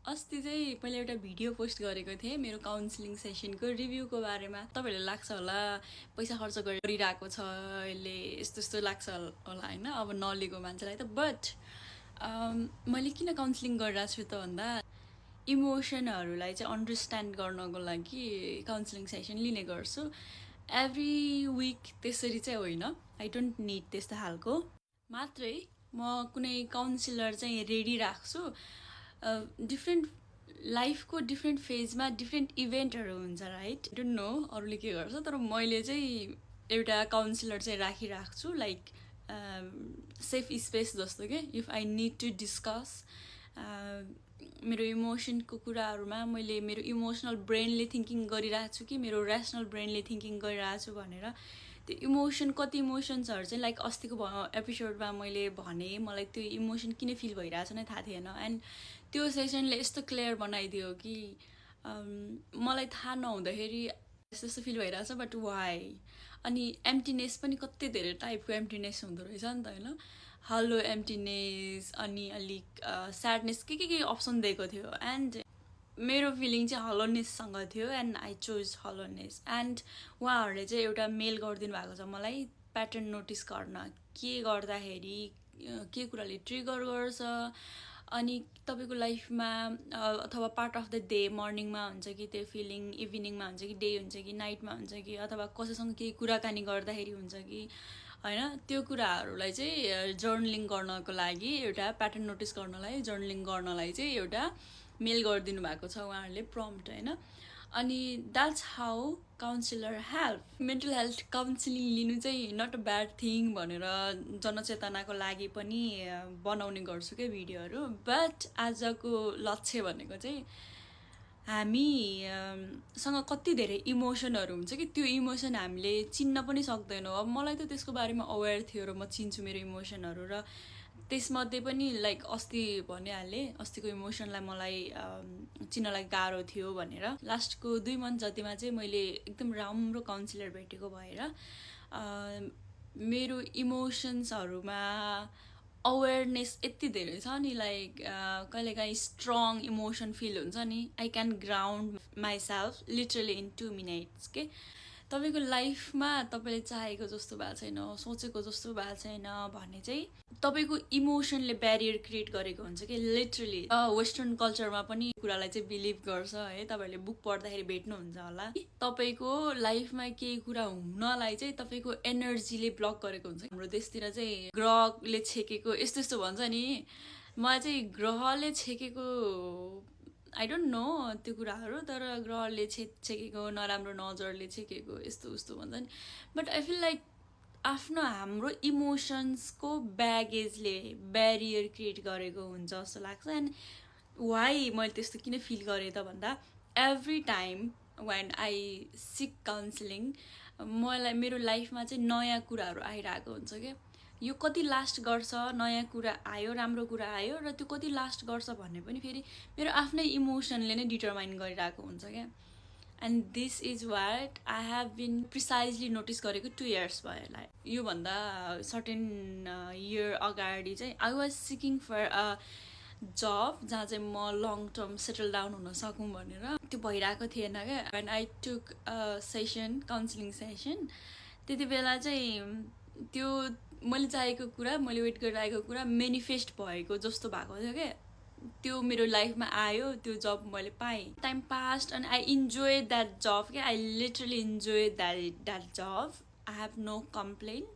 अस्ति चाहिँ मैले एउटा भिडियो पोस्ट गरेको थिएँ मेरो काउन्सिलिङ सेसनको रिभ्यूको बारेमा। तपाईँहरूलाई लाग्छ होला पैसा खर्च गरिरहेको छ यसले, यस्तो यस्तो लाग्छ होला होइन, अब नलिएको मान्छेलाई त। बट मैले किन काउन्सिलिङ गरिरहेको छु त भन्दा इमोसनहरूलाई चाहिँ अन्डरस्ट्यान्ड गर्नको लागि काउन्सिलिङ सेसन लिने गर्छु एभ्री विक। त्यसरी चाहिँ होइन, आई डोन्ट निड त्यस्तो खालको मात्रै। म कुनै काउन्सिलर चाहिँ रेडी राख्छु। डिफ्रेन्ट लाइफको डिफ्रेन्ट फेजमा डिफ्रेन्ट इभेन्टहरू हुन्छ, राइट? आई डोन्ट नो अरूले के गर्छ, तर मैले चाहिँ एउटा काउन्सिलर चाहिँ राखिराख्छु, लाइक सेफ स्पेस जस्तो के। If I need to discuss मेरो इमोसनको कुराहरूमा मैले मेरो इमोसनल ब्रेनले थिङ्किङ गरिरहेको छु कि मेरो ऱ्यासनल ब्रेनले थिङ्किङ गरिरहेको छु भनेर, त्यो इमोसन कति इमोसन्सहरू चाहिँ लाइक अस्तिको एपिसोडमा मैले भने मलाई त्यो इमोसन किन फिल भइरहेछ नै थाहा थिएन। एन्ड त्यो सेसनले यस्तो क्लियर बनाइदियो कि मलाई थाहा नहुँदाखेरि यस्तो यस्तो फिल भइरहेछ, बट वाइ। अनि एम्प्टिनेस पनि कति धेरै टाइपको एम्प्टिनेस हुँदो रहेछ नि त होइन। हलो एम्प्टिनेस, अनि अलिक स्याडनेस, के अप्सन दिएको थियो। एन्ड मेरो फिलिङ चाहिँ हलोनेससँग थियो एन्ड आई चोज हलोनेस। एन्ड उहाँहरूले चाहिँ एउटा मेल गरिदिनु भएको छ मलाई प्याटर्न नोटिस गर्न, के गर्दाखेरि के कुराले ट्रिगर गर्छ। अनि तपाईँको लाइफमा अथवा पार्ट अफ द डे, मर्निङमा हुन्छ कि त्यो फिलिङ, इभिनिङमा हुन्छ कि डे हुन्छ कि नाइटमा हुन्छ कि अथवा कसैसँग केही कुराकानी गर्दाखेरि हुन्छ कि होइन, त्यो कुराहरूलाई चाहिँ जर्नलिङ गर्नको लागि, एउटा प्याटर्न नोटिस गर्नलाई, जर्नलिङ गर्नलाई चाहिँ एउटा मेल गरिदिनु भएको छ उहाँहरूले प्रम्प्ट होइन। अनि that's how counsellor help. Mental health counselling लिनु चाहिँ नट अ ब्याड थिङ भनेर जनचेतनाको लागि पनि बनाउने गर्छु क्या भिडियोहरू। बट आजको लक्ष्य भनेको चाहिँ हामीसँग कति धेरै इमोसनहरू हुन्छ कि त्यो इमोसन हामीले चिन्न पनि सक्दैनौँ। अब मलाई त त्यसको बारेमा अवेर थियो र म चिन्छु मेरो इमोसनहरू, र त्यसमध्ये पनि लाइक अस्ति भनिहालेँ अस्तिको इमोसनलाई मलाई चिन्नलाई गाह्रो थियो भनेर। लास्टको 2 मन्थ जतिमा चाहिँ मैले एकदम राम्रो काउन्सिलर भेटेको भएर मेरो इमोसन्सहरूमा अवेरनेस यति धेरै छ नि, लाइक कहिलेकाहीँ स्ट्रङ इमोसन फिल हुन्छ नि, I can ground myself literally in 2 minutes के। तपाईँको लाइफमा तपाईँले चाहेको जस्तो भएको छैन, सोचेको जस्तो भएको छैन भने चाहिँ तपाईँको इमोसनले ब्यारियर क्रिएट गरेको हुन्छ कि लिटरली। वेस्टर्न कल्चरमा पनि कुरालाई चाहिँ बिलिभ गर्छ है, तपाईँहरूले बुक पढ्दाखेरि भेट्नुहुन्छ होला। तपाईँको लाइफमा केही कुरा हुनलाई चाहिँ तपाईँको एनर्जीले ब्लक गरेको हुन्छ। हाम्रो देशतिर चाहिँ ग्रहले छेकेको यस्तो यस्तो भन्छ नि, मलाई चाहिँ ग्रहले छेकेको आई डोन्ट नो त्यो कुराहरू, तर ग्रहले छेकेको, नराम्रो नजरले छेकेको, यस्तो उस्तो भन्छ नि। बट आई फिल लाइक आफ्नो हाम्रो इमोसन्सको ब्यागेजले ब्यारियर क्रिएट गरेको हुन्छ जस्तो लाग्छ। एन्ड वाइ मैले त्यस्तो किन फिल गरेँ त भन्दा, every time when I sick counselling मलाई मेरो लाइफमा चाहिँ नयाँ कुराहरू आइरहेको हुन्छ क्या। यो कति लास्ट गर्छ, नयाँ कुरा आयो, राम्रो कुरा आयो, र त्यो कति लास्ट गर्छ भन्ने पनि फेरि मेरो आफ्नै इमोसनले नै डिटरमाइन गरिरहेको हुन्छ क्या। And this is what I have been precisely notice गरेको 2 इयर्स भयो। लाइक योभन्दा सर्टेन इयर अगाडि चाहिँ I was seeking for a job जहाँ चाहिँ म लङ टर्म सेटल डाउन हुन सकौँ भनेर, त्यो भइरहेको थिएन क्या। And I took session, counselling session, त्यति बेला चाहिँ त्यो मैले चाहेको कुरा, मैले वेट गरिरहेको कुरा मेनिफेस्ट भएको जस्तो भएको थियो क्या। त्यो मेरो लाइफमा आयो, त्यो जब मैले पाएँ। Time past and I enjoy that job क्या। I literally enjoy that job. I have no complain.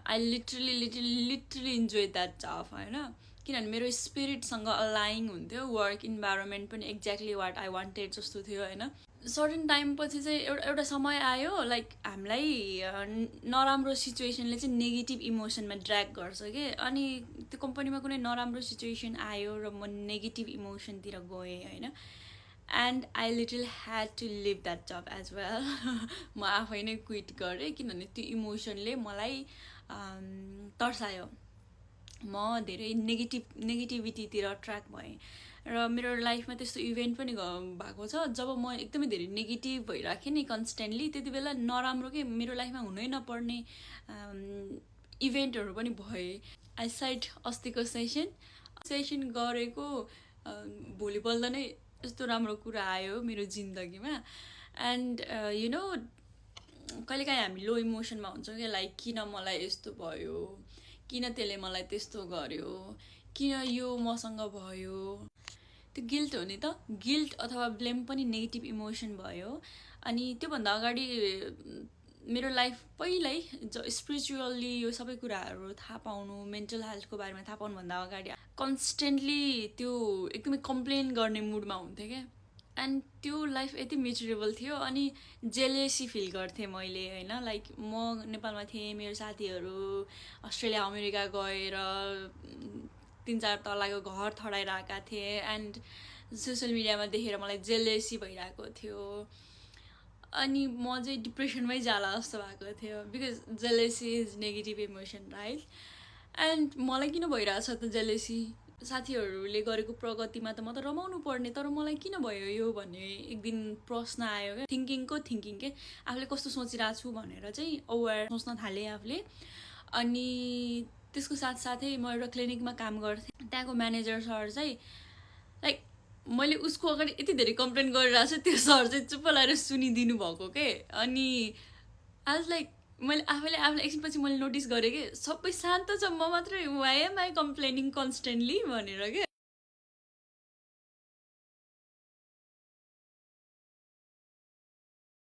I literally enjoy that job होइन, किनभने मेरो स्पिरिटसँग अलाइङ हुन्थ्यो। वर्क इन्भाइरोमेन्ट पनि एक्ज्याक्टली वाट आई वान्टेड जस्तो थियो होइन। सर्टेन टाइम पछि चाहिँ एउटा समय आयो, लाइक हामीलाई नराम्रो सिचुएसनले चाहिँ नेगेटिभ इमोसनमा ड्र्याग गर्छ कि। अनि त्यो कम्पनीमा कुनै नराम्रो सिचुएसन आयो र म नेगेटिभ इमोसनतिर गएँ होइन। And I little had to live that जब एज वेल। म आफै नै क्विट गरेँ किनभने त्यो इमोसनले मलाई तर्सायो। म धेरै नेगेटिभिटीतिर ट्र्याक भएँ र मेरो लाइफमा त्यस्तो इभेन्ट पनि भएको छ जब म एकदमै धेरै नेगेटिभ भइराखेँ नि कन्सटेन्टली। त्यति बेला नराम्रो के मेरो लाइफमा हुनै नपर्ने इभेन्टहरू पनि भए। आई साइड अस्तिको सेसन गरेको भोलिपल्ट नै यस्तो राम्रो कुरा आयो मेरो जिन्दगीमा एन्ड यु नो कहिलेकाहीँ हामी लो इमोसनमा हुन्छौँ क्या लाइक किन मलाई यस्तो भयो, किन त्यसले मलाई त्यस्तो गर्यो, किन यो मसँग भयो, त्यो गिल्ट हो नि त। गिल्ट अथवा ब्लेम पनि नेगेटिभ इमोसन भयो। अनि त्योभन्दा अगाडि मेरो लाइफ पहिल्यै स्पिरिचुअल्ली यो सबै कुराहरू थाहा पाउनु, मेन्टल हेल्थको बारेमा थाहा पाउनुभन्दा अगाडि कन्सटेन्टली त्यो एकदमै कम्प्लेन गर्ने मुडमा हुन्थेँ क्या। एन्ड त्यो लाइफ यति मिजरेबल थियो। अनि जेलेसी फिल गर्थेँ मैले होइन, लाइक म नेपालमा थिएँ, मेरो साथीहरू अस्ट्रेलिया अमेरिका गएर 3-4 तलाको घर थडाएर आएका थिए एन्ड सोसियल मिडियामा देखेर मलाई जेलेसी भइरहेको थियो। अनि म चाहिँ डिप्रेसनमै जाला जस्तो भएको थियो because jealousy is negative emotion right. And मलाई किन भइरहेछ त जेलेसी, साथीहरूले गरेको प्रगतिमा त म त रमाउनु पर्ने, तर मलाई किन भयो यो भन्ने एक दिन प्रश्न आयो क्या। थिङ्किङ के आफूले कस्तो सोचिरहेको छु भनेर चाहिँ अवेर सोच्न थालेँ आफूले। अनि त्यसको साथसाथै म एउटा क्लिनिकमा काम गर्थेँ। त्यहाँको म्यानेजर सर चाहिँ लाइक मैले उसको अगाडि यति धेरै कम्प्लेन गरिरहेको छु, त्यो सर चाहिँ चुप्प लगाएर सुनिदिनु भएको के। अनि आज लाइक मैले आफूलाई एकछिनपछि मैले नोटिस गरेँ कि सबै शान्त छ, म मात्रै why am I complaining constantly भनेर के।